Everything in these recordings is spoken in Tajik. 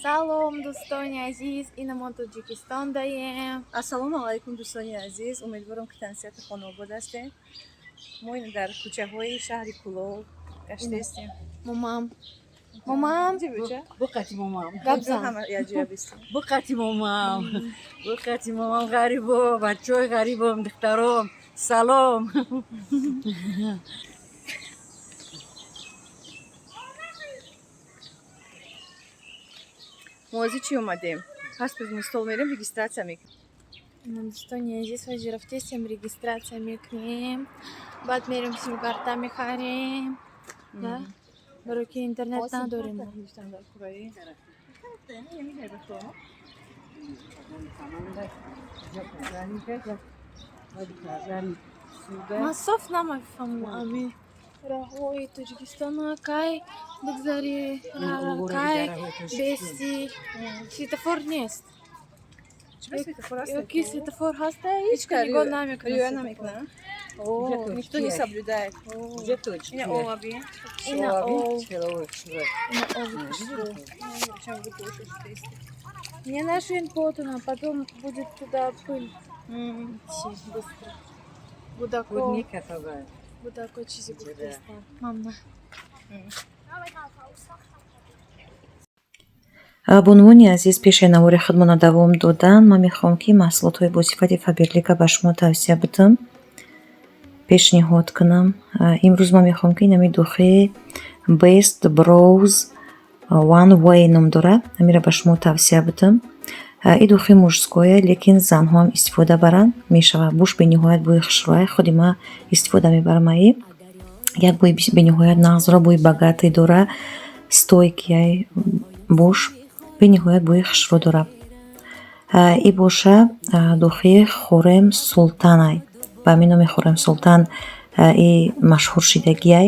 Салом, дӯстони азиз, ина мо Тоҷикистон даем. Ассалому алайкум, дӯстони азиз. Умедворам, ки тансиҳату хонаобод ҳастем. Мо ин дар кӯчаҳои шаҳри Кӯлоб гаштаистем. Момам, момам. Ҷи буча? Буқати момам. Гап зан. Ҳама якҷоя бистем. Буқати момам. Буқати момам ғарибо, бачаҳои ғарибом, духтаром. Салом. Мо ози чӣ омадем? Паспортный стол мерем, регистрация мекунем. Ина, дӯстони азиз, ҳозир рафтесем, регистрация мекунем, баъд мерем, симкарта мехарем, да, барои ки интернет надорем. Гирифтан дар кураи. Ман соф намефаҳмам ами роҳҳои Тоҷикистона, кай бигзарӣ, кай бести, светофор нест. Чиба, светофор аст? Ё ки светофор ҳаста, ҳеҷ ка нигоҳ намекунад. Риоя намекунад. Никто не соблюдает. Ина ова би. Ина ов. Ина ови хушрӯ. Не нашин потуна, потом будет туда пыль идти быстро. Будако, будако чизи гуфтаистам. Мамна. Бонувони азиз, пеши навори худмона давом додан, ман мехоҳам, ки маҳсулотҳои бо сифати Фаберлика ба шумо тавсия бидам, пешниҳод кунам. Имрӯз ман мехоҳам, ки инами духи Best Brows One Way ном дорад, ҳамира ба шумо тавсия бидам. И духи мужское, лекин занҳоам истифода баранд мешавад. Буш бениҳоят бӯи хушрӯя, худи ман истифода мебарам. Аи як бӯи бениҳоят нағз дора, бӯи богатый дора, стойкий буш, бениҳоят бӯи хушрӯ дорад. И боша духи Хуррем Султанай, ба ҳамин номи Хуррем Султан и машҳур шидагиай.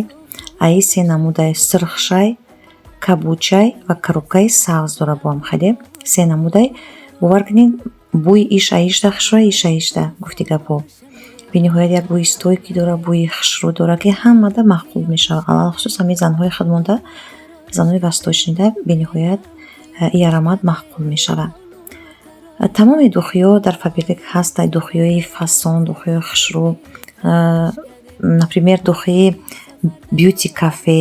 Аи се намудай: сирхшай, кабудшай ва коробкаи сабз дора. Бо ҳам хеле се намудай. Бовар кунед, бӯи иш аишда хушрӯя, иш аишда гуфти гапҳо. Бениҳоят як бӯи стойкий дора, бӯи хушрӯ дора, ки ҳамада маъқул мешавад. Алалхусус ҳамин занҳои худмонда, занҳои восточныйда бениҳоят и аромат маъқул мешавад. Тамоми духиҳо дар Фаберлик ҳастанд, духиҳои фасон, духиҳои хушрӯ, например, духии Beauty Cafe,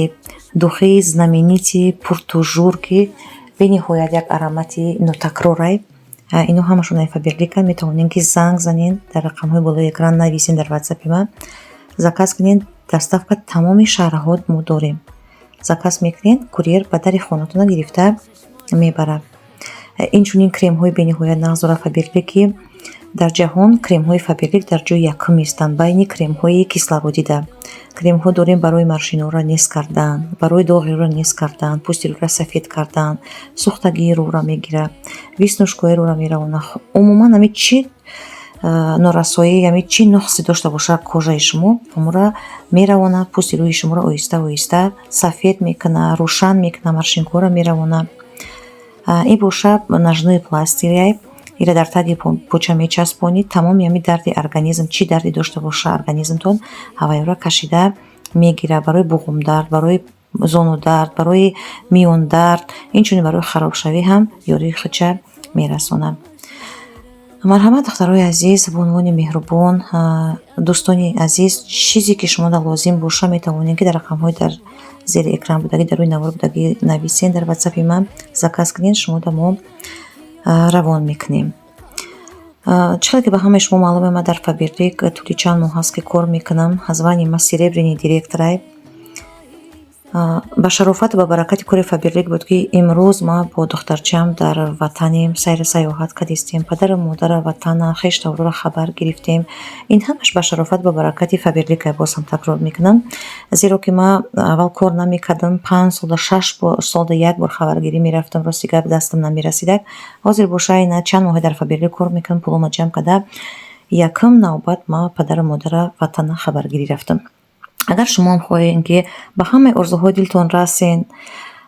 духии знаменитый Pour toujours, ки бениҳоят як аромати нотакрорай. Ино ҳамашон ай Фаберлика. Метавонед, ки занг занед, дар рақамҳои болои экран нависед, дар ватсапи ман заказ кунед. Доставка тамоми шаҳрҳо мо дорем. Заказ мекунед, курьер ба дари хонатона гирифта мебарад. Инчунин кремҳои бениҳоят нағз дорад Фаберлик, ки дар ҷаҳон кремҳои Фаберлик дар ҷои якум местанд байни кремҳои кислородида. Кремҳо дорем барои морщинора нест кардан, барои доғи рӯра нест кардан, пӯсти рӯра сафед кардан, сӯхтагии рӯра мегирад, веснушкаҳои рӯра меравонад. Умуман, ҳами чӣ норасоӣ, ҳами чӣ нуқсе дошта бошад кожаи шумо, ҳамонро меравонад, пӯсти рӯи шуморо оҳиста оҳиста сафед мекунад, рӯшан мекунад, морщинкаҳоро меравонад. Ин боша ножной пластырь, ира дар таги поча мечаспонед. Тамоми ҳами дарди организм, чӣ дарде дошта боша организмтон, ҳавайёра кашида мегирад. Барои буғумдард, барои зонудард, барои миёндард, инчунин барои харобшавӣ ҳам ёрии худша мерасонад. Марҳамат, духтарои азиз, бонувони меҳрубон, дӯстони азиз, чизе ки шумода лозим боша, метавонед, ки дар рақамҳои дар зери экран будагӣ, дар рӯи навор будагӣ нависен, дар ватсапи ман заказ кунед, шумода мо равон мекунем. Чӣ қадр ки ба ҳамаи шумо маълуме, ман дар Фаберлик тӯли чанд моҳ аст, ки кор мекунам. Звание ма серебряный директорай. Ба шарофату ба баракати кори Фаберлик буд, ки имрӯз ман бо духтарчаам дар ватанем, сайру сайёҳат кардистем, падару модара, ватана, хештаврора хабар гирифтем. Ин ҳамаш ба шарофату ба баракати Фаберлика, боз ҳам такрор мекунам, зеро ки ман аввал кор намекардам, 5 солда, 6 солда як бор хабаргирӣ мерафтам, рости гап, дастам намерасидак. Ҳозир боша, ина чанд моҳе дар Фаберлик кор мекунам, пулома ҷамъ карда, якум навбат ман падару модара, ватана хабаргирӣ рафтам. Агар шумоам хоҳед, ки ба ҳамаи орзуҳои дилтон расен,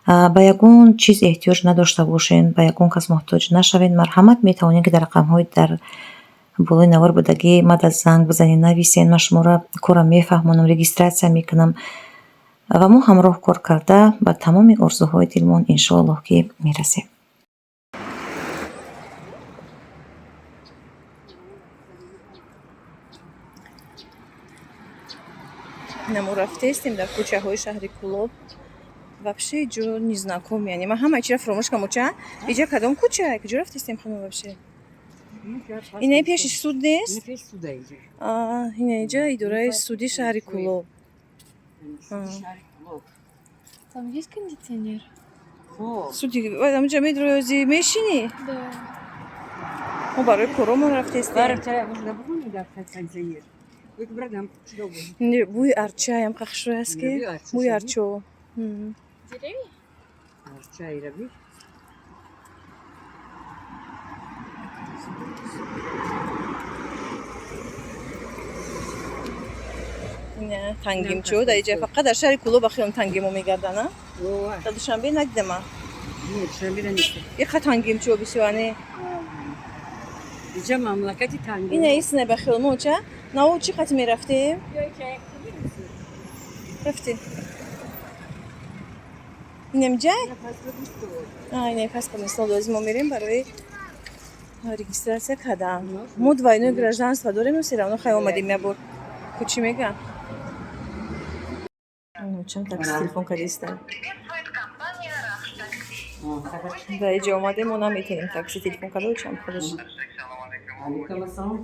ба ягон чиз эҳтиёҷ надошта бошед, ба ягон кас муҳтоҷ нашавед, марҳамат, метавонед, ки дар рақамҳои дар болои навор будагӣ мада занг бизанед, нависен. Ман шуморо корам мефаҳмонам, регистрация мекунам ва мо ҳамроҳ кор карда, ба тамоми орзуҳои дилмон, иншоаллоҳ, ки мерасем. Ина мо рафтестем дар кӯчаҳои шаҳри Кӯлоб. Вообще ҷо незнаком, яъне ман ҳама чиро фуромӯш кардам. Оча, иҷа кадом кӯча? Куҷо рафтестем, хонум, вообще? Инаи пеши суд нест? Ина иҷа идораи суди шаҳри Кӯлоб. Там есть кондиционер? Суди амҷа медрози мешинӣ? Да. Мо барои коромон рафтестем. Бӯи арчаям қахшӯй аст, ки бӯи арчо. Деревья? Тангимчо дар иҷа фақат дар шаҳри Кӯлоб ахиён тангимо мегардана. Дар Душанбе надидама. Иқа тангимчо бисёр ане. Иҷа мамлакати тангим. Ина исне ба хиёл ча нао чӣ қати мерафтем? Рафтем. Инам ҷай? Ина паспорт мисол мо мерем барои регистрация кардан. Мо двойное гражданство дорем, но всё равно хай омадем як бор. Ку чӣ мегӯям? Чанд такси телефон кардиста. Да иҷа омадем, мо наметонем такси телефон карда, чанд худаш. Алейкум ассалом.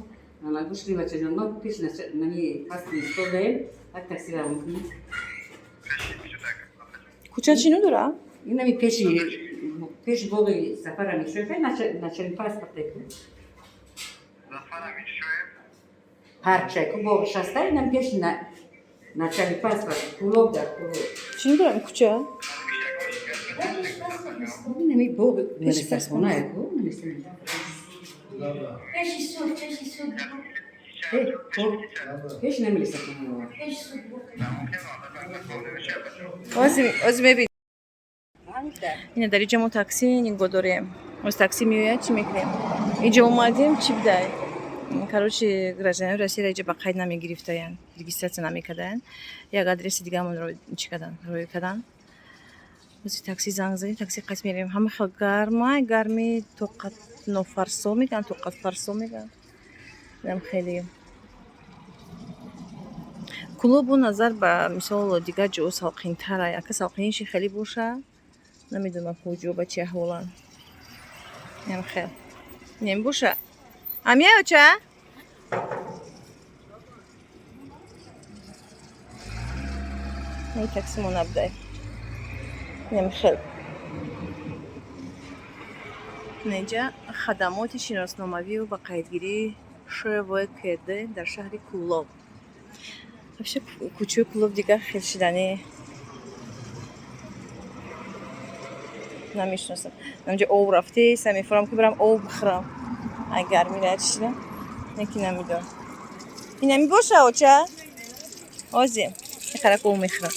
Ана гӯш кунӣ, бачаҷон, мо пеш нами паспорт стол даем, як такси равон кунем. Кӯча чӣ ном дора? Инами пеши боғи Сафар Амиршоев, начальник паспорт ку. Паркча ку боғ шаста, инам пеши начальник паспорт, Кӯлоб, дар Кӯлоб. Чӣ ном дора кӯча? Инами боғи милисахона ку, Пеши суд, пеши суд. Пеш на милисахона. Пеши суд. Ози мебинем. Ина дар иҷа мо такси нигоҳ дорем. Оз такси меояд, чӣ мекунем? Иҷа омадем, чӣ бидай? Короче, гражданин Россияро иҷа ба қайд намегирифтаянд, регистрация намекардаянд. Як адреси дигаамонро чӣ кардан, рӯй кардан. Ози такси занг задем, такси қайс мерем. Ҳама хел гарма, гарми тоқат нофарсо мегӯянд, тоқатфарсо мегӯянд. Инам хеле Кӯлобу назар ба мисол дигар ҷо салқинтара. Ака салқиниши хеле боша, намедонам куҷо ба чи аҳволанд. Инам хел. Инам боша. Амия оча? Ин таксимо набудай. Инам хел. Инҷа хадамоти шиносномавию ба қайдгирии ШВКД дар шаҳри Кӯлоб. Вообще кӯчаи Кӯлоб дигар хел шидани намешиносам. Инҷа об рафтеса, мефурам ки барам об бихӯрам. Ай гарми рад шида. Неки намедонам. Инами боша, оча? Ози. Иқарак об мехӯрам.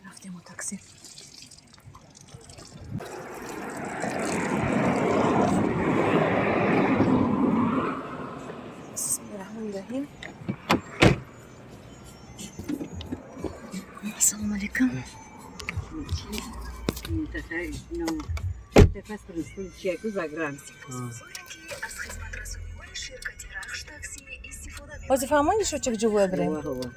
Рафтем такси. Бисмиллаҳи. Ассалому алайкум. Паспорт стол чия ку загран. Ози фаҳмондӣ шо чак ҷо бояд бирем? Ова.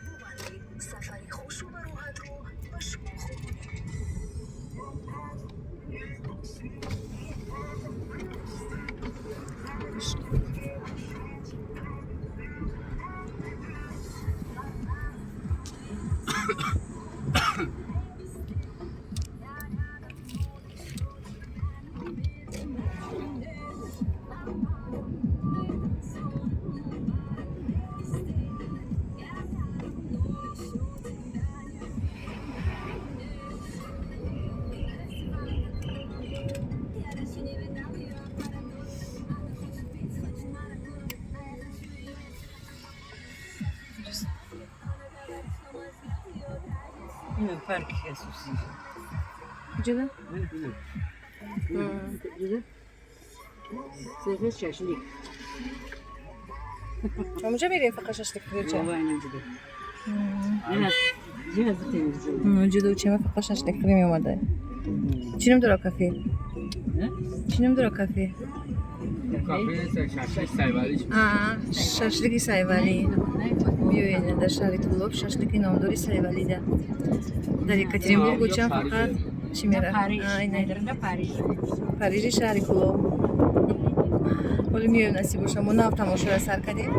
Ина парк асосӣ. Куҷода? Дида? Сехе шашлик. Онҷа мерем фақат шашлик бирча. Ова, ина дида. Ина Ҷудо чема фақат шашлик хӯрӣ меомада. Чӣ ном дора кафе? Чӣ ном дора кафе? Шашлики Сайвалӣ. Биёед, дар шаҳри Кӯлоб шашлики номдори Сайвалида. Дар Екатеринбург учам фақат чӣ мера? Парижи шаҳри Кӯлоб. Ҳоло меоем, насиб боша. Мо нав тамошоро сар кардем.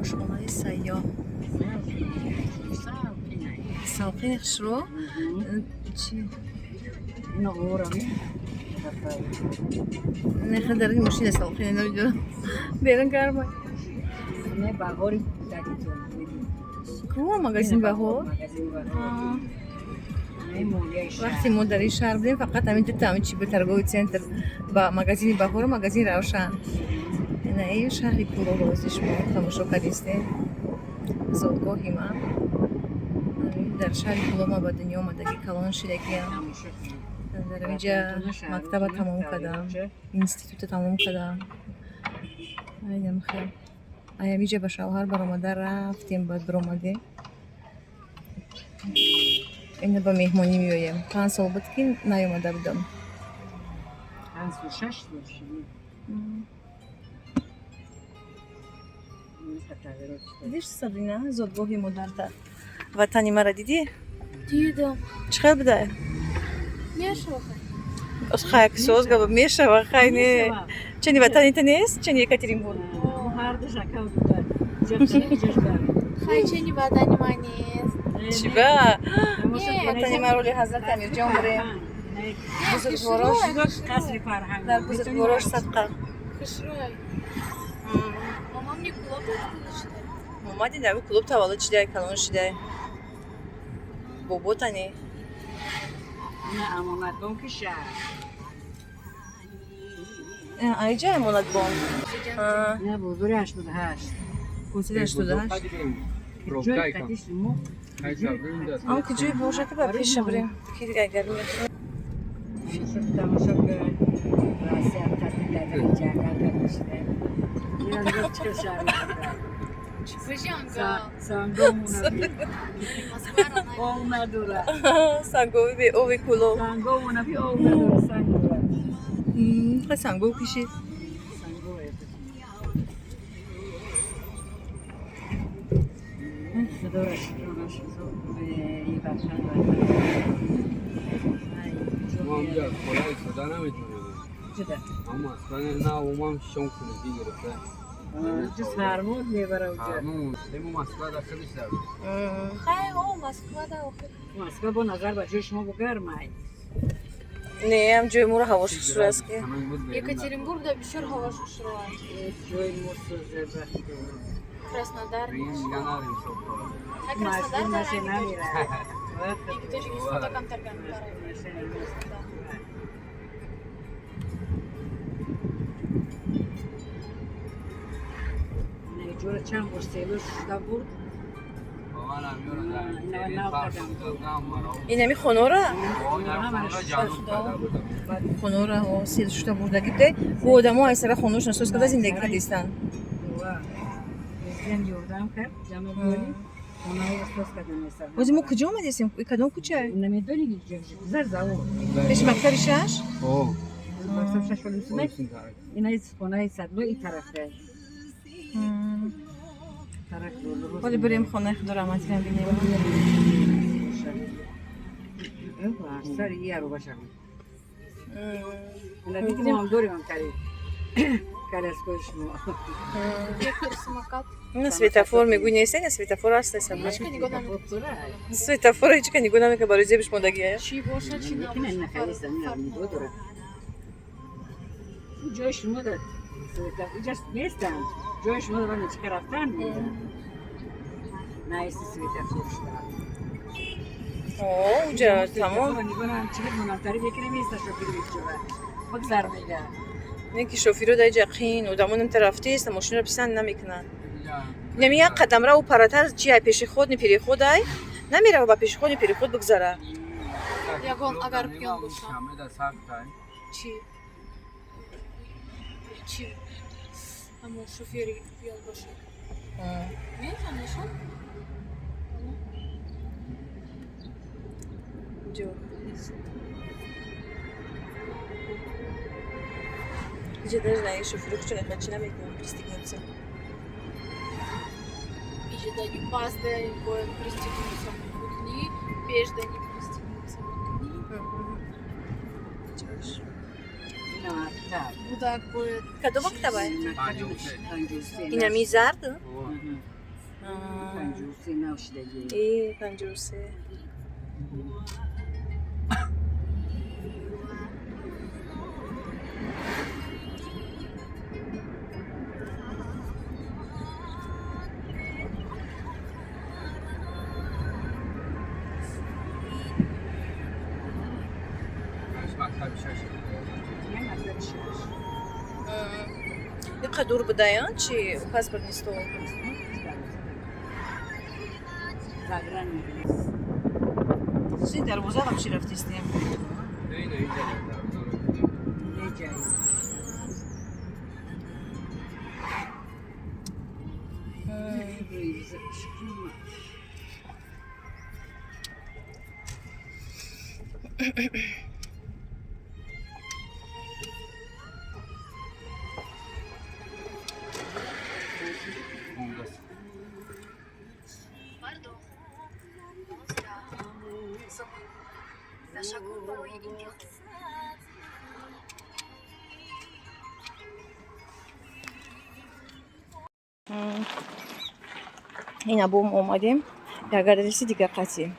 Ошхонаи сайёҳ. Салқини хушрӯ. Чӣ? Не, дар ин мошина салқине, намедонам. Берун гарма. Ку магазин Баҳор? Вақте мо дар ин шаҳр будем, фақат ҳамин дута ҳамин чи ба торговый центр, ба магазини Баҳору магазини Равшан. Ина ин шаҳри Кӯлоб ози шумо тамошо кардистем. Зодгоҳи ман. Дар шаҳри Кӯлоб ман ба дунё омадагӣ, калон шидагиам. Дар инҷа мактаба тамом кардам, института тамом кардам. Айнам хел. Аямиҷа ба шавҳар баромада рафтем, баъд баромадем. Ина ба меҳмонӣ меоем. 5 сол буд, ки наёмада будам. 5 сол, 6 сол шуд. Дидиш, Сабрина, зодгоҳи модарта, ватани мара дидӣ? Дидам. Чӣ хел буда? Мешава. Хай, соз габа мешава, хай не. Чени ватанита нест, чени Екатеринбург. Хай, чени ватани ма нест. Чиба? Ватани ма роли ҳазрати Амирҷон бурем. Бузургворош дар бузургворош садқа. Хушрӯй. Мамам не Кӯлоб таваллуд. Омадин, дар Кӯлоб таваллуд шидай, калон шидай. Боботане. Амонатбонки шаҳр. Айҷа Амонатбонк. На, бозори 88. Бозори 88. Ҷои қатиш мо. Ам ки ҷои боша, ки ба пеша бурем. Ки агар Тамошо кун. Россия қатӣ дар ҷангал кардашида. Ира. Ҷангал. Сангомуна би. Москваро. Ов надора. Сангови бе ови Кӯлоб. Сангомуна би, ов надора, санг дора. Хай, сангов кишид. Санго. Худоро шукр, ин ватан, ватан. ما هم از خدا ایستاده نمیتونیم. Ҷуда. اما اصلا نه، او هم شام خونگی گرفته. Ҷу сармо мебара уҷа. همون ما مسئله در خودش در Хай, о, Москва да охир. Москва бо назар ба ҷои шумо бо гармай. Не, ам ҷои моро ҳавош хушрӯ аст ки. Екатеринбург да бисёр ҳавош хушрӯ. Ҷои мо сӯзе ба. Краснодар. دیگه نریم صبح. А Краснодар да. Машина намера. Тоҷикистон да камтар гармтар. Краснодар. Ҷора чанд бор село шуда бурд. با من هم یارو در Инами хонора? جنوب بودم. Хонора сел шуда бурдагӣ будай. Бо одамо ай сара хоношон соз карда зиндагӣ кардистанд. Президент ёрдам кард, ҷанобиолӣ хонаҳоро соз кардан. Ози мо куҷо омадесем? Кадом кӯча? Намедонӣ, гузар завод. Пеши мактаби шаш? Мактаб шаш вале. Ина хонаи садло и тарафа. Тараф. Ҳоли бирем, хонаи худо раҳматиам бинем. Сар яру башам. Ина дидим, ҳам дорим ҳам кари. Коляской шумо. Вектор самокат. Ина светофор мегӯй, нест, ина светофор аст. Ҳечка нигоҳ намекунад. Светофор ҳечка нигоҳ намекунад, барои зебиш мондагия. Чӣ боша, чӣ набоша. Фарқ надорад. Ҷои шумо да иҷа нестанд. Ҷои шумо да чика рафтан наиси светофор шуда. О, уҷа тамом. Нигоҳ монантари мекунем, места шофир бечора. Бигзар мега. Не ки шофиро дар иҷа қин, одамо намта рафтест, мошинро писанд намекунанд. Нами як қадамра у паратар чи ай пешеходный переход ай намерава, ба пешеходный переход бигзара. Ягон агар пиён боша. Чӣ? Чӣ? Амо шофери пиён боша. Нешон? Ҷо. Иҷа даже на шофёри чун чӣ наметавонам пристегнуться. Иҷа да не пазда бояд пристегнуться мекунӣ, пеш да не пристегнуться мекунӣ. Чаш. Ина мактаб. Кӯдак бояд. Кадом мактабай? 53. 53. Инами зард? 53 нав шидагӣ. И 53. Мактаби шаш. Не, мактаби шаш. Иқа дур будаян чи паспортный стол? Загран. Си дарвоза вам чи рафтистем? Не, не, инҷа. Неҷа. Мондааст. Ина бом омадем. Як адреси дига қатӣ.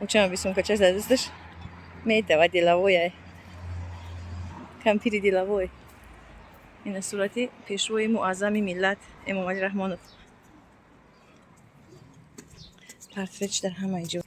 Учама бисумкачаш дар дасташ медава, деловой ай. Кампири деловой. Ина сурати пешвои муаззами миллат Эмомалӣ Раҳмонов. Портретш дар ҳамаи ҷо.